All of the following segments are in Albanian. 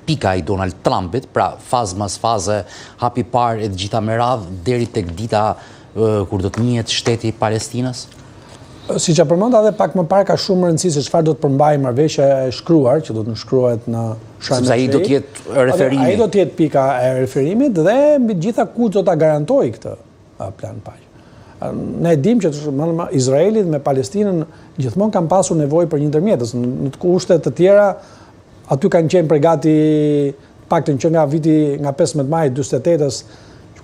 pika i Donald Trumpit, pra fazë mas faze, hapi i parë e të gjitha me radhë deri tek dita kur do të njihet shteti i Palestinës? Siç e përmenda edhe pak më parë ka shumë rëndësi se çfarë do të përmbajë marrëveshja e shkruar që do të nënshkruhet në Sharm el Sheikh. Sepse ai do të jetë referimi. Ai do të jetë pika e referimit dhe mbi të gjitha kush do ta garantojë këtë plan paqe. Ne e dimë që Izraeli me Palestinën gjithmonë kanë pasur nevojë për një ndërmjetës. Në të kushte të tjera aty kanë qenë prej gati të paktën që nga viti nga 15 maji 48-ës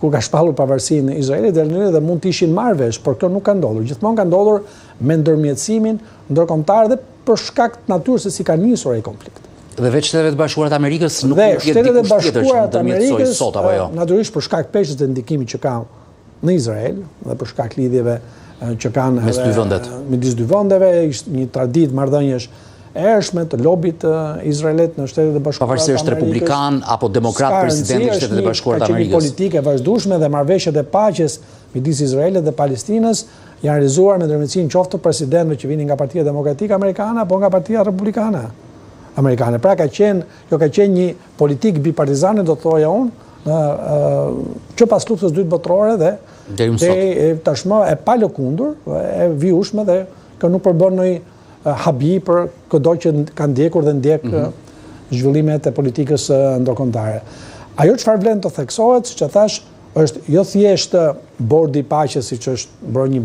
kur ka shpallur pavarësinë Izraeli deri në dhe mund të ishin marrë vesh, por kjo nuk ka ndodhur. Gjithmonë ka ndodhur me ndërmjetësimin ndërkombëtar dhe për shkak të natyrës se si ka nisur ai konflikt. Dhe veç Shteteve të Bashkuara të Amerikës nuk mund të jetë dikush tjetër që ndërmjetësojë sot apo jo? Natyrisht për shkak të peshës dhe ndikimit që ka në Izrael dhe për shkak lidhjeve që kanë mes dy vendet. Midis dy vendeve, ishte një traditë marrëdhëniesh e hershme të lobit izraelit në Shtetet e Bashkuara të Amerikës. Pavarësisht republikan apo demokrat presidenti i Shteteve të Bashkuara të Amerikës. Ka qenë një politikë e vazhdueshme dhe marrëveshjet e paqes midis Izraelit dhe Palestinës janë realizuar me ndërmjetësinë qoftë të presidentëve që vinin nga Partia Demokratike Amerikane apo nga Partia Republikane Amerikane. Pra ka qenë, kjo ka qenë një politikë bipartizane do të thoja unë, në që pas luftës dytë botërore dhe deri më sot. Tashmë e palëkundur, e vijueshme dhe kjo nuk përbën ndonjë habi për këdo që ka ndjekur dhe ndjek mm -hmm. zhvillimet e politikës ndërkombëtare. Ajo çfarë vlen të theksohet, siç e thashë, është jo thjesht bordi i paqes, siç është bërë një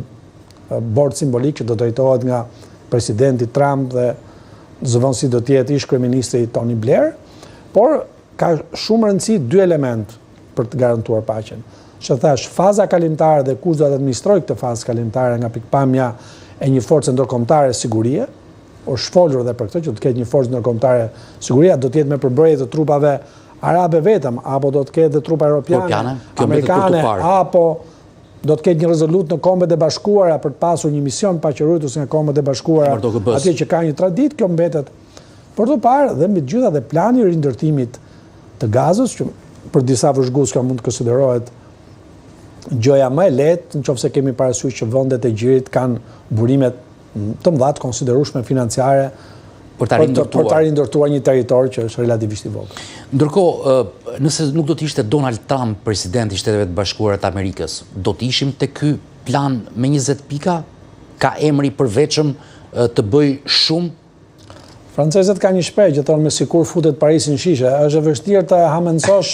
bord simbolik që do drejtohet nga presidenti Trump dhe zëvendësi do të jetë ish kryeministri Tony Blair, por ka shumë rëndësi dy element për të garantuar paqen. Siç thashë, faza kalimtare dhe kush do të administrojë këtë fazë kalimtare nga pikëpamja e një force ndërkombëtare sigurie, është folur dhe për këtë që do të ketë një forcë ndërkombëtare sigurie, do të jetë me përbërje të trupave arabe vetëm, apo do të ketë dhe trupa europiane, amerikane, apo do të ketë një rezolutë në Kombet e Bashkuara për të pasur një mision paqeruajtës nga Kombet e Bashkuara, atje që ka një traditë, kjo mbetet për të parë dhe mbi të gjitha dhe plani i rindërtimit të Gazës, që për disa vëzhgues kjo mund të konsiderohet gjëja më e lehtë, në qoftë se kemi parasysh që vendet e gjirit kanë burime të mëdha të konsiderueshme financiare për ta rindërtuar. Për ta rindërtuar një territor që është relativisht i vogël. Ndërkohë, nëse nuk do të ishte Donald Trump president i Shteteve të Bashkuara të Amerikës, do të ishim te ky plan me 20 pika? Ka emri i përveçëm të bëjë shumë Francezët kanë një shprehje që thonë me sikur futet Parisi në shishe. Është e vështirë të hamendësosh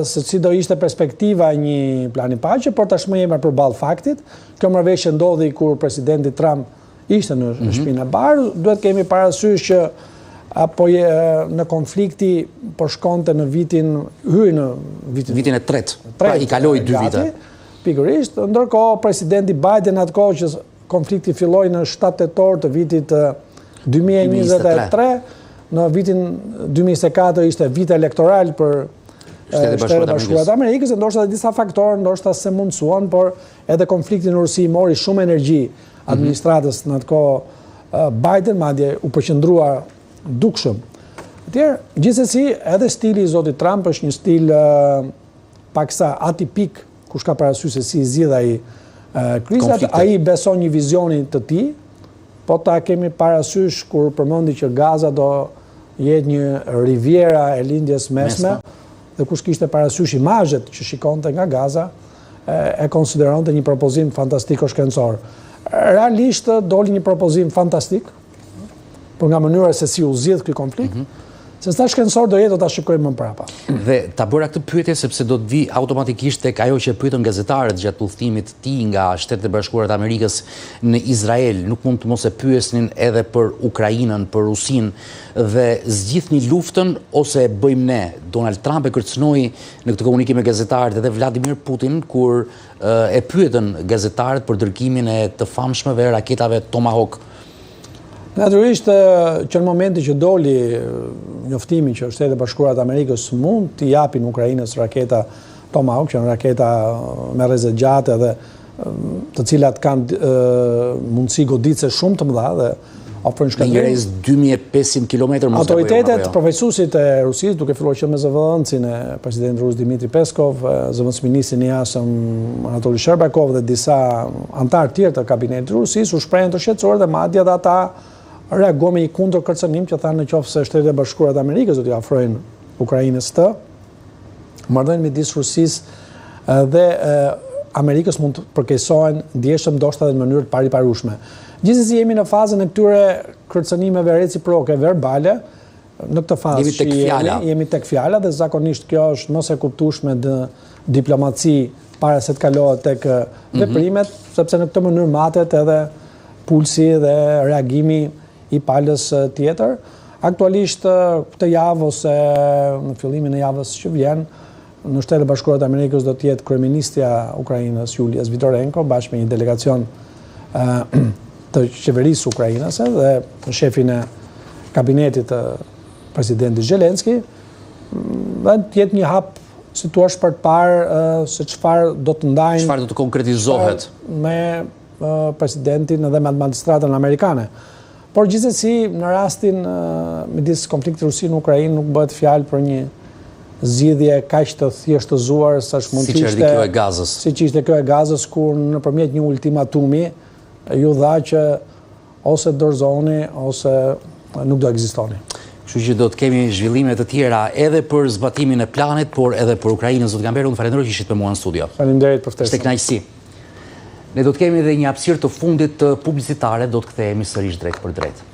se si do ishte perspektiva e një plani paqe, por tashmë jemi përballë faktit. Kjo marrëveshje ndodhi kur presidenti Trump ishte në mm -hmm. Shtëpinë e Bardhë. Duhet kemi parasysh që apo je, në konflikti po shkonte në vitin hyri në vitin vitin e tretë. Pra i kaloi dy vite. Pikërisht, ndërkohë presidenti Biden atë kohë që Konflikti filloi në 7 tetor të vitit 2023, në vitin 2024 ishte vit elektoral për Shtetet e Bashkuara të Amerikës, e ndoshta edhe disa faktorë, ndoshta s'e mundësuan, por edhe konflikti në Rusi mori shumë energji mhm. administratës në atë kohë Biden, madje u përqendrua dukshëm. Atëherë, gjithsesi, edhe stili i zotit Trump është një stil paksa atipik Kush ka parasysh se si i zgjidh ai krizat, ai beson një vizioni të tij, po ta kemi parasysh kur përmendi që Gaza do jetë një riviera e lindjes mesme, dhe kush kishte parasysh imazhet që shikonte nga Gaza, e konsideronte një propozim fantastiko shkencor. Realisht doli një propozim fantastik, por nga mënyra se si u zgjidh ky konflikt, mm -hmm. se sa shkencor do jetë do ta shikojmë më prapa. Dhe ta bëra këtë pyetje sepse do të vij automatikisht tek ajo që e pyetën gazetarët gjatë udhëtimit të tij nga Shtetet e Bashkuara të Amerikës në Izrael, nuk mund të mos e pyesnin edhe për Ukrainën, për Rusinë dhe zgjidhni luftën ose e bëjmë ne. Donald Trump e kërcënoi në këtë komunikim me gazetarët edhe Vladimir Putin kur e pyetën gazetarët për dërgimin e të famshmeve raketave Tomahawk. Natyrisht që në momentin që doli njoftimi që Shtetet e Bashkuara të Amerikës mund t'i japin Ukrainës raketa Tomahawk, që janë raketa me rreze të gjate dhe të cilat kanë mundësi goditëse shumë të mëdha dhe ofrojnë shkatërrim. Në një rrez 2500 km mos Autoritetet, jo? përfaqësuesit e Rusisë, duke filluar që me zëvendësin e presidentit rus Dimitri Peskov, zëvendësministrin e jashtëm Anatoli Sherbakov dhe disa anëtarë tjerë të kabinetit të Rusisë u shprehën të shqetësuar dhe madje edhe ata reaguan me një kundërkërcënim që thanë në qoftë se Shtetet e Bashkuara të Amerikës do t'i ofrojnë Ukrainës këtë, marrëdhëniet midis Rusisë dhe Amerikës mund të përkeqësohen ndjeshëm ndoshta edhe në mënyrë të pariparueshme. Gjithsesi jemi në fazën e këtyre kërcënimeve reciproke verbale, në këtë fazë jemi tek fjala. Jemi tek fjala dhe zakonisht kjo është më se e kuptueshme në diplomaci para se të kalohet tek mhm. veprimet, mm -hmm. sepse në këtë mënyrë matet edhe pulsi dhe reagimi i palës tjetër. Aktualisht këtë javë ose në fillimin e javës që vjen, në Shtetet e Bashkuara të Amerikës do të jetë kryeministrja e Ukrainës Julia Svidorenko bashkë me një delegacion të qeverisë ukrainase dhe shefin e kabinetit të presidentit Zelenski, dhe të jetë një hap si thua për të parë se çfarë do të ndajnë çfarë do të konkretizohet me presidentin dhe me administratën amerikane. Por gjithsesi në rastin midis konfliktit Rusi në Ukrainë nuk bëhet fjalë për një zgjidhje kaq të thjeshtëzuar sa mund të ishte. Siç kjo e Gazës. Siç ishte kjo e Gazës kur nëpërmjet një ultimatumi ju dha që ose dorëzohuni ose nuk do ekzistoni. Kështu që do të kemi zhvillime të tjera edhe për zbatimin e planit, por edhe për Ukrainën. Zoti Kamberi, unë falenderoj që ishit me mua në studio. Faleminderit për ftesën. Ishte kënaqësi. Ne do të kemi edhe një hapësirë të fundit publicitare, do të kthehemi sërish drejtpërdrejt.